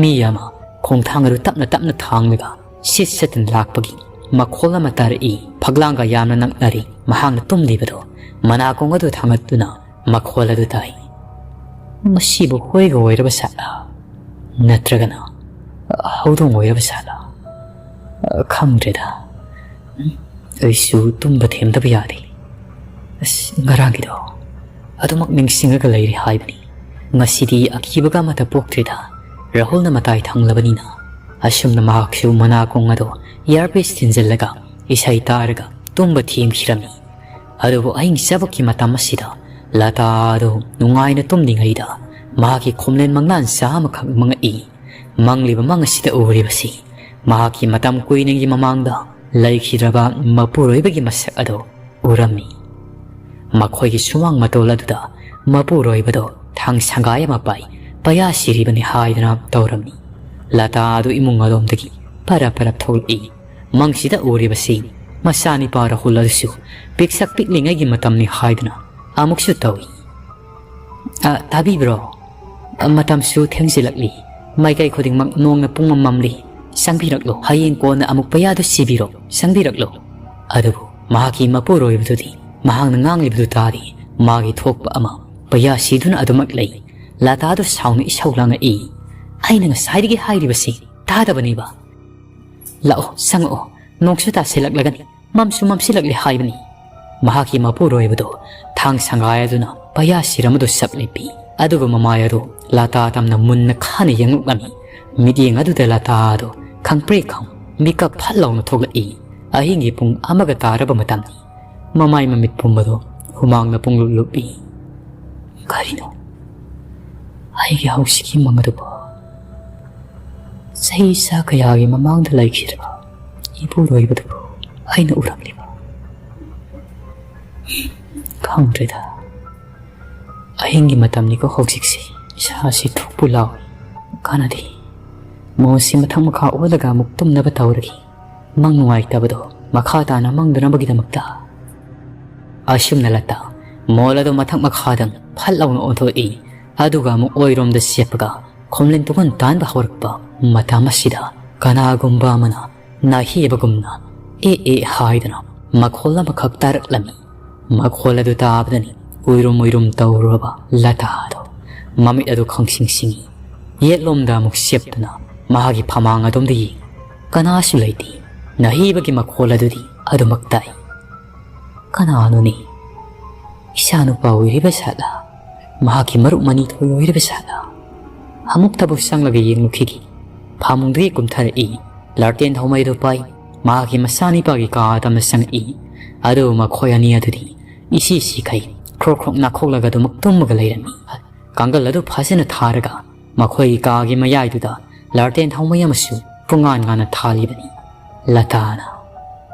ꯃꯤ ꯑꯃ ꯈꯣꯡꯊꯥꯡ ꯑꯗꯨ ꯇꯞꯅ ꯇꯞꯅ ꯊꯥꯡꯂꯒ ꯁꯤꯠ ꯁꯠꯇꯨꯅ ꯂꯥꯛꯄꯒꯤ ꯃꯈꯣꯜ ꯑꯃ ꯇꯥꯔꯛꯏ꯫ ꯐꯛꯂꯥꯡꯒ ꯌꯥꯝꯅ ꯅꯛꯅꯔꯤ꯫ ꯃꯍꯥꯛꯅ ꯇꯨꯝꯂꯤꯕꯗꯣ ꯃꯅꯥꯀꯣꯡ ꯑꯗꯨ ꯊꯥꯡꯒꯠꯇꯨꯅ ꯃꯈꯣꯜ ꯑꯗꯨ ꯇꯥꯏ꯫ "ꯃꯁꯤꯕꯨ ꯍꯣꯏꯒ ꯑꯣꯏꯔꯕ ꯁꯥꯠꯂ? ꯅꯠꯇ꯭ꯔꯒꯅ ꯍꯧꯗꯣꯡ ꯑꯣꯏꯔꯕ ꯁꯥꯠꯂ? ꯈꯪꯗ꯭ꯔꯦꯗ꯫ ꯎꯝ, ꯑꯩꯁꯨ ꯇꯨꯝꯕ ꯊꯦꯝꯗꯕ ꯌꯥꯗꯦ꯫ ꯑꯁ, ꯉꯔꯥꯡꯒꯤꯗꯣ ꯑꯗꯨꯃꯛ ꯅꯤꯡꯁꯤꯡꯂꯒ ꯂꯩꯔꯤ ꯍꯥꯏꯕꯅꯤ꯫ ꯉꯁꯤꯗꯤ ꯑꯀꯤꯕꯒ ꯑꯃꯠꯇ ꯄꯣꯛꯇ꯭ꯔꯦꯗ"꯫ ꯔꯥꯍꯨꯜꯅ ꯃꯇꯥꯏ ꯊꯪꯂꯕꯅꯤꯅ ꯑꯁꯨꯝꯅ ꯃꯍꯥꯛꯁꯨ ꯃꯅꯥꯀꯣꯡ ꯑꯗꯣ ꯏꯌꯥꯔꯄꯤꯁ ꯊꯤꯟꯖꯤꯜꯂꯒ ꯏꯁꯩ ꯇꯥꯔꯒ ꯇꯨꯝꯕ ꯊꯦꯝꯈꯤꯔꯝꯃꯤ꯫ ꯑꯗꯨꯕꯨ ꯑꯍꯤꯡ ꯆꯕꯛꯀꯤ ꯃꯇꯝ ꯑꯁꯤꯗ ꯂꯇꯥ ꯑꯗꯨ ꯅꯨꯡꯉꯥꯏꯅ ꯇꯨꯝꯂꯤꯉꯩꯗ ꯃꯍꯥꯛꯀꯤ ꯈꯣꯝꯂꯦꯟ ꯃꯪꯂꯥꯟ ꯆꯥ ꯑꯃꯈꯛ ꯃꯪꯉꯛꯏ꯫ ꯃꯪꯂꯤꯕ ꯃꯪ ꯑꯁꯤꯗ ꯎꯔꯤꯕꯁꯤ ꯃꯍꯥꯛꯀꯤ ꯃꯇꯝ ꯀꯨꯏꯅꯒꯤ ꯃꯃꯥꯡꯗ ꯂꯩꯈꯤꯗ꯭ꯔꯕ ꯃꯄꯨꯔꯣꯏꯕꯒꯤ ꯃꯁꯛ ꯑꯗꯨ ꯎꯔꯝꯃꯤ꯫ ꯃꯈꯣꯏꯒꯤ ꯁꯨꯃꯥꯡ ꯃꯇꯣꯜ ꯑꯗꯨꯗ ꯃꯄꯨꯔꯣꯏꯕꯗꯣ ꯊꯥꯡ ꯁꯪꯒꯥꯏ ꯑꯃ ꯄꯥꯏ ꯄꯩꯌꯥ ꯁꯤꯔꯤꯕꯅꯤ ꯍꯥꯏꯗꯨꯅ ꯇꯧꯔꯝꯃꯤ꯫ ꯂꯇꯥ ꯑꯗꯨ ꯏꯃꯨꯡ ꯑꯗꯣꯝꯗꯒꯤ ꯄꯔꯞ ꯄꯔꯞ ꯊꯣꯛꯂꯛꯏ꯫ ꯃꯪꯁꯤꯗ ꯎꯔꯤꯕꯁꯤ ꯃꯆꯥꯅꯤꯄꯥ ꯔꯥꯍꯨꯜ ꯑꯗꯨꯁꯨ ꯄꯤꯛꯁꯛ ꯄꯤꯛꯂꯤꯉꯩꯒꯤ ꯃꯇꯝꯅꯤ ꯍꯥꯏꯗꯨꯅ ꯑꯃꯨꯛꯁꯨ ꯇꯧꯏ꯫ "ꯑ, ꯇꯥꯕꯤꯕ꯭ꯔꯣ? ꯑ, ꯃꯇꯝꯁꯨ ꯊꯦꯡꯖꯤꯜꯂꯛꯂꯤ꯫ ꯃꯥꯏꯀꯩ ꯈꯨꯗꯤꯡꯃꯛ ꯅꯣꯡꯅ ꯄꯨꯡꯃꯝ ꯃꯝꯂꯤ꯫ ꯆꯪꯕꯤꯔꯛꯂꯣ꯫ ꯍꯌꯦꯡ ꯀꯣꯟꯅ ꯑꯃꯨꯛ ꯄꯩꯌꯥꯗꯨ ꯁꯤꯕꯤꯔꯣ꯫ ꯆꯪꯕꯤꯔꯛꯂꯣ"꯫ ꯑꯗꯨꯕꯨ ꯃꯍꯥꯛꯀꯤ ꯃꯄꯨꯔꯣꯏꯕꯗꯨꯗꯤ ꯃꯍꯥꯛꯅ ꯉꯥꯡꯂꯤꯕꯗꯨ ꯇꯥꯗꯦ꯫ ꯃꯥꯒꯤ ꯊꯣꯛꯄ ꯑꯃ ꯄꯩꯌꯥ ꯁꯤꯗꯨꯅ ꯑꯗꯨꯃꯛ ꯂꯩ꯫ ꯂꯇꯥꯗꯨ ꯁꯥꯎꯅ ꯏꯁꯧ ꯂꯥꯡꯉꯛꯏ꯫ "ꯑꯩꯅ ꯉꯁꯥꯏꯗꯒꯤ ꯍꯥꯏꯔꯤꯕꯁꯤ ꯇꯥꯗꯕꯅꯦꯕ꯫ ꯂꯥꯛꯑꯣ, ꯆꯪꯉꯛꯑꯣ꯫ ꯅꯣꯡꯁꯨ ꯇꯥꯁꯤꯜꯂꯛꯂꯒꯅꯤ꯫ ꯃꯝꯁꯨ ꯃꯝꯁꯤꯜꯂꯛꯂꯦ ꯍꯥꯏꯕꯅꯤ"꯫ ꯃꯍꯥꯛꯀꯤ ꯃꯄꯨꯔꯣꯏꯕꯗꯨ ꯊꯥꯡ ꯁꯪꯒꯥꯏ ꯑꯗꯨꯅ ꯄꯩꯌꯥ ꯁꯤꯔꯝ ꯑꯗꯨ ꯁꯞ ꯂꯦꯞꯄꯤ꯫ ꯑꯗꯨꯒ ꯃꯃꯥꯏ ꯑꯗꯨ ꯂꯇꯥ ꯇꯝꯅ ꯃꯨꯟꯅ ꯈꯥꯅ ꯌꯦꯡꯂꯛꯂꯝꯃꯤ꯫ ꯃꯤꯠꯌꯦꯡ ꯑꯗꯨꯗ ꯂꯇꯥ ꯑꯗꯨ ꯈꯪꯄ꯭ꯔꯦꯛ ꯈꯪ ꯃꯤꯀꯞ ꯐꯠ ꯂꯥꯎꯅ ꯊꯣꯛꯂꯛꯏ꯫ ꯑꯍꯤꯡꯒꯤ ꯄꯨꯡ ꯑꯃꯒ ꯇꯥꯔꯕ ꯃꯇꯝꯅꯤ꯫ ꯃꯃꯥꯏ ꯃꯃꯤꯠ ꯄꯨꯝꯕꯗꯨ ꯍꯨꯃꯥꯡꯅ ꯄꯨꯡꯂꯨꯞ ꯂꯨꯞꯄꯤ꯫ ꯀꯔꯤꯅꯣ? ꯑꯩꯒꯤ ꯍꯧꯖꯤꯛꯀꯤ ꯃꯪ ꯑꯗꯨꯕꯨ ꯆꯍꯤ ꯆꯥ ꯀꯌꯥꯒꯤ ꯃꯃꯥꯡꯗ ꯂꯩꯈꯤꯗ꯭ꯔꯕ ꯏꯄꯨꯔꯣꯏꯕꯗꯨꯕꯨ ꯑꯩꯅ ꯎꯔꯝꯂꯤꯕ? ꯈꯪꯗ꯭ꯔꯦꯗ꯫ ꯑꯍꯤꯡꯒꯤ ꯃꯇꯝꯅꯤꯀꯣ ꯍꯧꯖꯤꯛꯁꯦ꯫ ꯏꯁꯥꯁꯤ ꯊꯨꯛꯄꯨ ꯂꯥꯎꯏ꯫ ꯀꯥꯟꯅꯗꯦ꯫ ꯃꯣꯟꯁꯤ ꯃꯊꯛ ꯃꯈꯥ ꯑꯣꯜꯂꯒ ꯑꯃꯨꯛ ꯇꯨꯝꯅꯕ ꯇꯧꯔꯒꯦ꯫ ꯃꯪ ꯅꯨꯡꯉꯥꯏꯇꯕꯗꯣ ꯃꯈꯥ ꯇꯥꯅ ꯃꯪꯗꯅꯕꯒꯤꯗꯃꯛꯇ꯫ ꯑꯁꯨꯝꯅ ꯂꯇꯥ ꯃꯣꯜ ꯑꯗꯨ ꯃꯊꯛ ꯃꯈꯥꯗꯪ ꯐꯠ ꯂꯥꯎꯅ ꯑꯣꯟꯊꯣꯛꯏ꯫ ꯑꯗꯨꯒ ꯑꯃꯨꯛ ꯑꯣꯏꯔꯣꯝꯗ ꯆꯦꯞꯄꯒ ꯈꯣꯝꯂꯦꯟ ꯇꯨꯡꯍꯟ ꯇꯥꯟꯕ ꯍꯧꯔꯛꯄ ꯃꯇꯝ ꯑꯁꯤꯗ ꯀꯅꯥꯒꯨꯝꯕ ꯑꯃꯅ ꯅꯥꯍꯦꯕꯒꯨꯝꯅ "ꯑꯦ ꯑꯦ" ꯍꯥꯏꯗꯨꯅ ꯃꯈꯣꯜ ꯑꯃꯈꯛ ꯇꯥꯔꯛꯂꯝꯃꯤ꯫ ꯃꯈꯣꯜ ꯑꯗꯨ ꯇꯥꯕꯗꯅꯤ ꯎꯏꯔꯨꯝ ꯎꯏꯔꯨꯝ ꯇꯧꯔꯨꯔꯕ ꯂꯇꯥꯗꯣ ꯃꯃꯤꯠ ꯑꯗꯨ ꯈꯪꯁꯤꯡ ꯁꯤꯡꯏ꯫ ꯌꯦꯠꯂꯣꯝꯗ ꯑꯃꯨꯛ ꯁꯦꯞꯇꯨꯅ ꯃꯍꯥꯛꯀꯤ ꯐꯃꯥꯡ ꯑꯗꯣꯝꯗ ꯌꯦꯡꯏ꯫ ꯀꯅꯥꯁꯨ ꯂꯩꯇꯦ꯫ ꯅꯥꯍꯦꯕꯒꯤ ꯃꯈꯣꯜ ꯑꯗꯨꯗꯤ ꯑꯗꯨꯃꯛ ꯇꯥꯏ꯫ ꯀꯅꯥꯅꯣꯅꯦ? ꯏꯆꯥꯅꯨꯄꯥ ꯑꯣꯏꯔꯤꯕ ꯁꯥꯠꯂ? ꯃꯍꯥꯛꯀꯤ ꯃꯔꯨꯞ ꯃꯅꯤꯊꯣꯏ ꯑꯣꯏꯔꯤꯕ ꯁꯥꯠꯂ? ꯑꯃꯨꯛꯇꯕꯨ ꯆꯪꯂꯒ ꯌꯦꯡꯂꯨꯈꯤꯒꯦ꯫ ꯐꯃꯨꯡꯗꯒꯤ ꯀꯨꯝꯊꯔꯛꯏ꯫ ꯂꯥꯔꯇꯦꯟ ꯊꯥꯎꯃꯩꯗꯨ ꯄꯥꯏ꯫ ꯃꯍꯥꯛꯀꯤ ꯃꯆꯥꯅꯤꯄꯥꯒꯤ ꯀꯥ ꯇꯝꯅ ꯆꯪꯉꯛꯏ꯫ ꯑꯗꯨꯕꯨ ꯃꯈꯣꯏ ꯑꯅꯤ ꯑꯗꯨꯗꯤ ꯏꯁꯤ ꯁꯤꯈꯩ ꯈ꯭ꯔꯣꯛ ꯈ꯭ꯔꯣꯛ ꯅꯥꯈꯣꯛꯂꯒ ꯑꯗꯨꯃꯛ ꯇꯨꯝꯃꯒ ꯂꯩꯔꯝꯃꯤ꯫ ꯀꯥꯡꯒꯜ ꯑꯗꯨ ꯐꯖꯅ ꯊꯥꯔꯒ ꯃꯈꯣꯏꯒꯤ ꯀꯥꯒꯤ ꯃꯌꯥꯏꯗꯨꯗ ꯂꯥꯔꯇꯦꯟ ꯊꯥꯎꯃꯩ ꯑꯃꯁꯨ ꯄꯨꯡꯉꯥꯟ ꯉꯥꯟꯅ ꯊꯥꯜꯂꯤꯕꯅꯤ꯫ ꯂꯇꯥꯅ,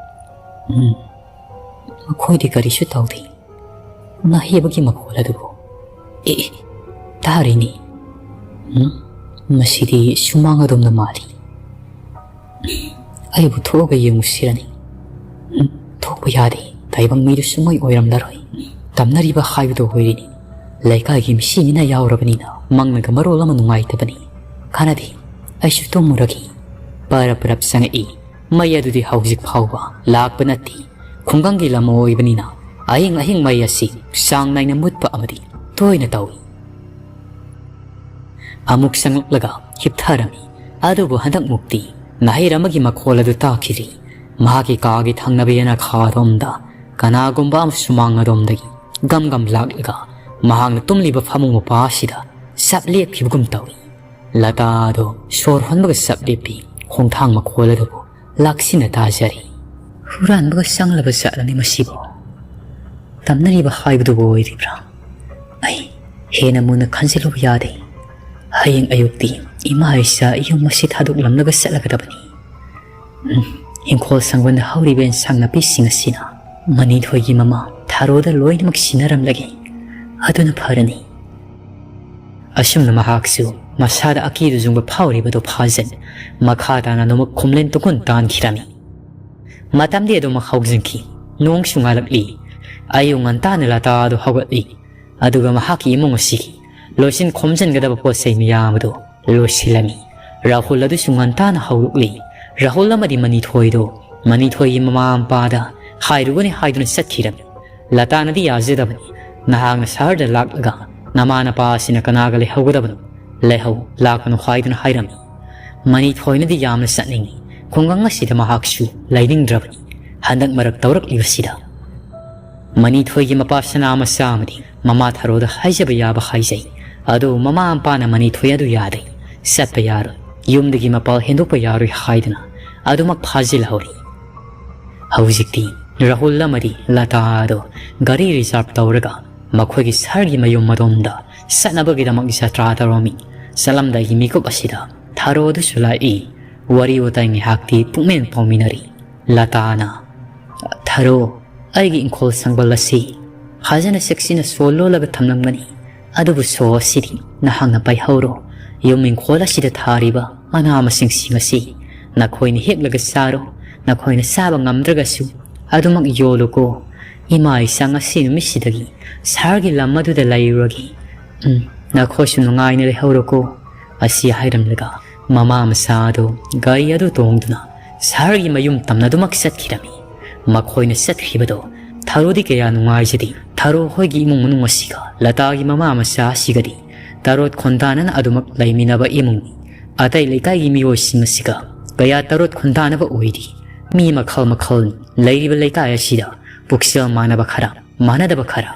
"ꯎꯝ, ꯃꯈꯣꯏꯗꯤ ꯀꯔꯤꯁꯨ ꯇꯧꯗꯦ꯫ ꯅꯥꯍꯦꯕꯒꯤ ꯃꯈꯣꯜ ꯑꯗꯨꯕꯨ, ꯑꯦ, ꯑꯦ, ꯇꯥꯔꯤꯅꯤ꯫ ꯎꯝ, ꯃꯁꯤꯗꯤ ꯁꯨꯃꯥꯡ ꯑꯗꯣꯝꯗ ꯃꯥꯜꯂꯤ꯫ ꯑꯩꯕꯨ ꯊꯣꯛꯑꯒ ꯌꯦꯡꯉꯨꯁꯤꯔꯅꯤ? ꯎꯝ, ꯊꯣꯛꯄ ꯌꯥꯗꯦ꯫ ꯇꯥꯏꯕꯪ ꯃꯤꯗꯨ ꯁꯨꯡꯑꯣꯏ ꯑꯣꯏꯔꯝꯂꯔꯣꯏ꯫ ꯇꯝꯅꯔꯤꯕ ꯍꯥꯏꯕꯗꯨ ꯑꯣꯏꯔꯤꯅꯤ꯫ ꯂꯩꯀꯥꯏꯒꯤ ꯃꯤꯁꯤ ꯃꯤꯅ ꯌꯥꯎꯔꯕꯅꯤꯅ ꯃꯪꯅꯒ ꯃꯔꯣꯜ ꯑꯃ ꯅꯨꯡꯉꯥꯏꯇꯕꯅꯤ꯫ ꯀꯥꯟꯅꯗꯦ, ꯑꯩꯁꯨ ꯇꯨꯝꯃꯨꯔꯒꯦ꯫" ꯄꯔꯞ ꯄꯔꯞ ꯆꯪꯉꯛꯏ꯫ ꯃꯩ ꯑꯗꯨꯗꯤ ꯍꯧꯖꯤꯛ ꯐꯥꯎꯕ ꯂꯥꯛꯄ ꯅꯠꯇꯦ꯫ ꯈꯨꯡꯒꯪꯒꯤ ꯂꯝ ꯑꯣꯏꯕꯅꯤꯅ ꯑꯍꯤꯡ ꯑꯍꯤꯡ ꯃꯩ ꯑꯁꯤ ꯆꯥꯡ ꯅꯥꯏꯅ ꯃꯨꯠꯄ ꯑꯃꯗꯤ ꯇꯣꯏꯅ ꯇꯧꯏ꯫ ꯑꯃꯨꯛ ꯆꯪꯂꯛꯂꯒ ꯍꯤꯞꯊꯔꯝꯃꯤ꯫ ꯑꯗꯨꯕꯨ ꯍꯟꯗꯛ ꯃꯨꯛꯇꯤ ꯅꯥꯍꯦꯕꯒꯤ ꯃꯈꯣꯜ ꯑꯗꯨ ꯇꯥꯈꯤꯗ꯭ꯔꯤ꯫ ꯃꯍꯥꯛꯀꯤ ꯀꯥꯒꯤ ꯊꯪꯅꯕ ꯌꯦꯅꯈꯥꯔꯣꯝꯗ ꯀꯅꯥꯒꯨꯝꯕ ꯑꯃ ꯁꯨꯃꯥꯡ ꯑꯗꯣꯝꯗꯒꯤ ꯒꯝ ꯒꯝ ꯂꯥꯛꯂꯒ ꯃꯍꯥꯛꯅ ꯇꯨꯝꯂꯤꯕ ꯐꯃꯨꯡ ꯃꯄꯥ ꯑꯁꯤꯗ ꯆꯞ ꯂꯦꯞꯈꯤꯕꯒꯨꯝ ꯇꯧꯏ꯫ ꯂꯇꯥꯗꯣ ꯁꯣꯔ ꯍꯣꯟꯕꯒ ꯆꯞ ꯂꯦꯞꯄꯤ꯫ ꯈꯣꯡꯊꯥꯡ ꯃꯈꯣꯜ ꯑꯗꯨꯕꯨ ꯂꯥꯛꯁꯤꯟꯅ ꯇꯥꯖꯔꯤ꯫ ꯍꯨꯔꯥꯟꯕꯒ ꯆꯪꯂꯕ ꯖꯥꯠꯂꯅꯦ ꯃꯁꯤꯕꯨ? ꯇꯝꯅꯔꯤꯕ ꯍꯥꯏꯕꯗꯨꯕꯨ ꯑꯣꯏꯔꯤꯕ꯭ꯔꯥ? ꯑꯩ ꯍꯦꯟꯅ ꯃꯨꯟꯅ ꯈꯟꯖꯤꯜꯂꯨꯕ ꯌꯥꯗꯦ꯫ ꯍꯌꯦꯡ ꯑꯌꯨꯛꯇꯤ ꯏꯃꯥ ꯏꯆꯥ ꯌꯨꯝ ꯑꯁꯤ ꯊꯥꯗꯣꯛꯂꯝꯂꯒ ꯆꯠꯂꯒꯗꯕꯅꯤ꯫ ꯎꯝ, "ꯏꯪꯈꯣꯜ ꯁꯪꯕꯟꯗ ꯍꯧꯔꯤꯕ ꯑꯦꯟꯁꯥꯡ ꯅꯥꯄꯤꯁꯤꯡ ꯑꯁꯤꯅ ꯃꯅꯤꯊꯣꯏꯒꯤ ꯃꯃꯥ ꯊꯥꯔꯣꯗ ꯂꯣꯏꯅꯃꯛ ꯁꯤꯟꯅꯔꯝꯂꯒꯦ꯫ ꯑꯗꯨꯅ ꯐꯔꯅꯤ"꯫ ꯑꯁꯨꯝꯅ ꯃꯍꯥꯛꯁꯨ ꯃꯁꯥꯗ ꯑꯀꯤꯕ ꯆꯨꯡꯕ ꯐꯥꯎꯔꯤꯕꯗꯨ ꯐꯥꯖꯟ ꯃꯈꯥ ꯇꯥꯅ ꯅꯣꯡꯃ ꯈꯣꯝꯂꯦꯟ ꯇꯨꯡꯒꯨꯟ ꯇꯥꯟꯈꯤꯔꯝꯃꯤ꯫ ꯃꯇꯝꯗꯤ ꯑꯗꯨꯃꯛ ꯍꯧꯖꯤꯟꯈꯤ꯫ ꯅꯣꯡꯁꯨ ꯉꯥꯜꯂꯛꯂꯤ꯫ ꯑꯌꯨꯛ ꯉꯟꯇꯥꯅ ꯂꯇꯥ ꯑꯗꯨ ꯍꯧꯒꯠꯂꯤ꯫ ꯑꯗꯨꯒ ꯃꯍꯥꯛꯀꯤ ꯏꯃꯨꯡ ꯑꯁꯤꯒꯤ ꯂꯣꯏꯁꯤꯟ ꯈꯣꯝꯖꯤꯟꯒꯗꯕ ꯄꯣꯠ ꯆꯩ ꯃꯌꯥꯝ ꯑꯗꯨ ꯂꯣꯏꯁꯤꯜꯂꯝꯃꯤ꯫ ꯔꯥꯍꯨꯜ ꯑꯗꯨꯁꯨ ꯉꯟꯇꯥꯅ ꯍꯧꯔꯛꯂꯤ꯫ ꯔꯥꯍꯨꯜ ꯑꯃꯗꯤ ꯃꯅꯤꯊꯣꯏꯗꯣ ꯃꯅꯤꯊꯣꯏꯒꯤ ꯃꯃꯥ ꯃꯄꯥꯗ ꯍꯥꯏꯔꯨꯒꯅꯤ ꯍꯥꯏꯗꯨꯅ ꯆꯠꯈꯤꯔꯝꯃꯤ꯫ ꯂꯇꯥꯅꯗꯤ ꯌꯥꯖꯗꯕꯅꯤ꯫ "ꯅꯍꯥꯛꯅ ꯁꯍꯔꯗ ꯂꯥꯛꯂꯒ ꯅꯃꯥ ꯅꯄꯥ ꯑꯁꯤꯅ ꯀꯅꯥꯒ ꯂꯩꯍꯧꯒꯗꯕꯅꯣ? ꯂꯩꯍꯧ, ꯂꯥꯛꯀꯅꯨ" ꯍꯥꯏꯗꯨꯅ ꯍꯥꯏꯔꯝꯃꯤ꯫ ꯃꯅꯤꯊꯣꯏꯅꯗꯤ ꯌꯥꯝꯅ ꯆꯠꯅꯤꯡꯏ꯫ ꯈꯨꯡꯒꯪ ꯑꯁꯤꯗ ꯃꯍꯥꯛꯁꯨ ꯂꯩꯅꯤꯡꯗ꯭ꯔꯕꯅꯤ꯫ ꯍꯟꯗꯛ ꯃꯔꯛ ꯇꯧꯔꯛꯂꯤꯕꯁꯤꯗ ꯃꯅꯤꯊꯣꯏꯒꯤ ꯃꯄꯥ ꯁꯅꯥ ꯃꯆꯥ ꯑꯃꯗꯤ ꯃꯃꯥ ꯊꯔꯣꯗ ꯍꯥꯏꯖꯕ ꯌꯥꯕ ꯍꯥꯏꯖꯩ꯫ ꯑꯗꯨꯕꯨ ꯃꯃꯥ ꯃꯄꯥꯅ ꯃꯅꯤꯊꯣꯏ ꯑꯗꯨ ꯌꯥꯗꯦ, ꯆꯠꯄ ꯌꯥꯔꯣꯏ, ꯌꯨꯝꯗꯒꯤ ꯃꯄꯥꯜ ꯍꯦꯟꯗꯣꯛꯄ ꯌꯥꯔꯣꯏ ꯍꯥꯏꯗꯨꯅ ꯑꯗꯨꯃꯛ ꯐꯥꯖꯤꯜꯍꯧꯔꯤ꯫ ꯍꯧꯖꯤꯛꯇꯤ ꯔꯥꯍꯨꯜ ꯑꯃꯗꯤ ꯂꯇꯥ ꯑꯗꯨ ꯒꯥꯔꯤ ꯔꯤꯖꯥꯔꯚ ꯇꯧꯔꯒ ꯃꯈꯣꯏꯒꯤ ꯁꯍꯔꯒꯤ ꯃꯌꯨꯝ ꯑꯗꯣꯝꯗ ꯆꯠꯅꯕꯒꯤꯗꯃꯛ ꯖꯇ꯭ꯔꯥ ꯇꯧꯔꯝꯃꯤ꯫ ꯆꯠꯂꯝꯗꯥꯏꯒꯤ ꯃꯤꯀꯨꯞ ꯑꯁꯤꯗ ꯊꯔꯣ ꯑꯗꯨꯁꯨ ꯂꯥꯛꯏ꯫ ꯋꯥꯔꯤ ꯋꯥꯇꯥꯏ ꯉꯥꯏꯍꯥꯛꯇꯤ ꯄꯨꯛꯃꯦꯟ ꯄꯥꯎꯃꯤꯟꯅꯔꯤ꯫ ꯂꯇꯥꯅ, "ꯊꯔꯣ, ꯑꯩꯒꯤ ꯏꯪꯈꯣꯜ ꯁꯪꯕꯜ ꯑꯁꯤ ꯐꯖꯅ ꯆꯦꯛꯁꯤꯟꯅ ꯁꯣ ꯂꯣꯜꯂꯒ ꯊꯝꯂꯝꯒꯅꯤ꯫ ꯑꯗꯨꯕꯨ ꯁꯣ ꯑꯁꯤꯗꯤ ꯅꯍꯥꯛꯅ ꯄꯥꯏꯍꯧꯔꯣ꯫ ꯌꯨꯝ ꯏꯪꯈꯣꯜ ꯑꯁꯤꯗ ꯊꯥꯔꯤꯕ ꯃꯅꯥ ꯃꯁꯤꯡꯁꯤꯡ ꯑꯁꯤ ꯅꯈꯣꯏꯅ ꯍꯦꯛꯂꯒ ꯆꯥꯔꯣ꯫ ꯅꯈꯣꯏꯅ ꯆꯥꯕ ꯉꯝꯗ꯭ꯔꯒꯁꯨ ꯑꯗꯨꯃꯛ ꯌꯣꯜꯂꯨꯀꯣ꯫ ꯏꯃꯥ ꯏꯆꯥ ꯉꯁꯤ ꯅꯨꯃꯤꯠꯁꯤꯗꯒꯤ ꯁꯍꯔꯒꯤ ꯂꯝ ꯑꯗꯨꯗ ꯂꯩꯔꯨꯔꯒꯦ꯫ ꯎꯝ, ꯅꯈꯣꯏꯁꯨ ꯅꯨꯡꯉꯥꯏꯅ ꯂꯩꯍꯧꯔꯣꯀꯣ"꯫ ꯑꯁꯤ ꯍꯥꯏꯔꯝꯂꯒ ꯃꯃꯥ ꯃꯆꯥ ꯑꯗꯨ ꯒꯥꯔꯤ ꯑꯗꯨ ꯇꯣꯡꯗꯨꯅ ꯁꯍꯔꯒꯤ ꯃꯌꯨꯝ ꯇꯝꯅ ꯑꯗꯨꯃꯛ ꯆꯠꯈꯤꯔꯝꯃꯤ꯫ ꯃꯈꯣꯏꯅ ꯆꯠꯈꯤꯕꯗꯣ ꯊꯔꯣꯗꯤ ꯀꯌꯥ ꯅꯨꯡꯉꯥꯏꯖꯗꯦ꯫ ꯊꯔꯣ ꯍꯣꯏꯒꯤ ꯏꯃꯨꯡ ꯃꯅꯨꯡ ꯑꯁꯤꯒ ꯂꯇꯥꯒꯤ ꯃꯃꯥ ꯃꯆꯥ ꯑꯁꯤꯒꯗꯤ ꯇꯔꯣꯠ ꯈꯣꯟꯗꯥꯅꯅ ꯑꯗꯨꯃꯛ ꯂꯩꯃꯤꯟꯅꯕ ꯏꯃꯨꯡꯅꯤ꯫ ꯑꯇꯩ ꯂꯩꯀꯥꯏꯒꯤ ꯃꯤꯑꯣꯏꯁꯤꯡ ꯑꯁꯤꯒ ꯀꯌꯥ ꯇꯔꯣꯠ ꯈꯣꯟꯗꯥꯅꯕ ꯑꯣꯏꯗꯦ꯫ ꯃꯤ ꯃꯈꯜ ꯃꯈꯜꯅꯤ꯫ ꯂꯩꯔꯤꯕ ꯂꯩꯀꯥꯏ ꯑꯁꯤꯗ ꯄꯨꯛꯆꯦꯜ ꯃꯥꯟꯅꯕ ꯈꯔ, ꯃꯥꯟꯅꯗꯕ ꯈꯔ,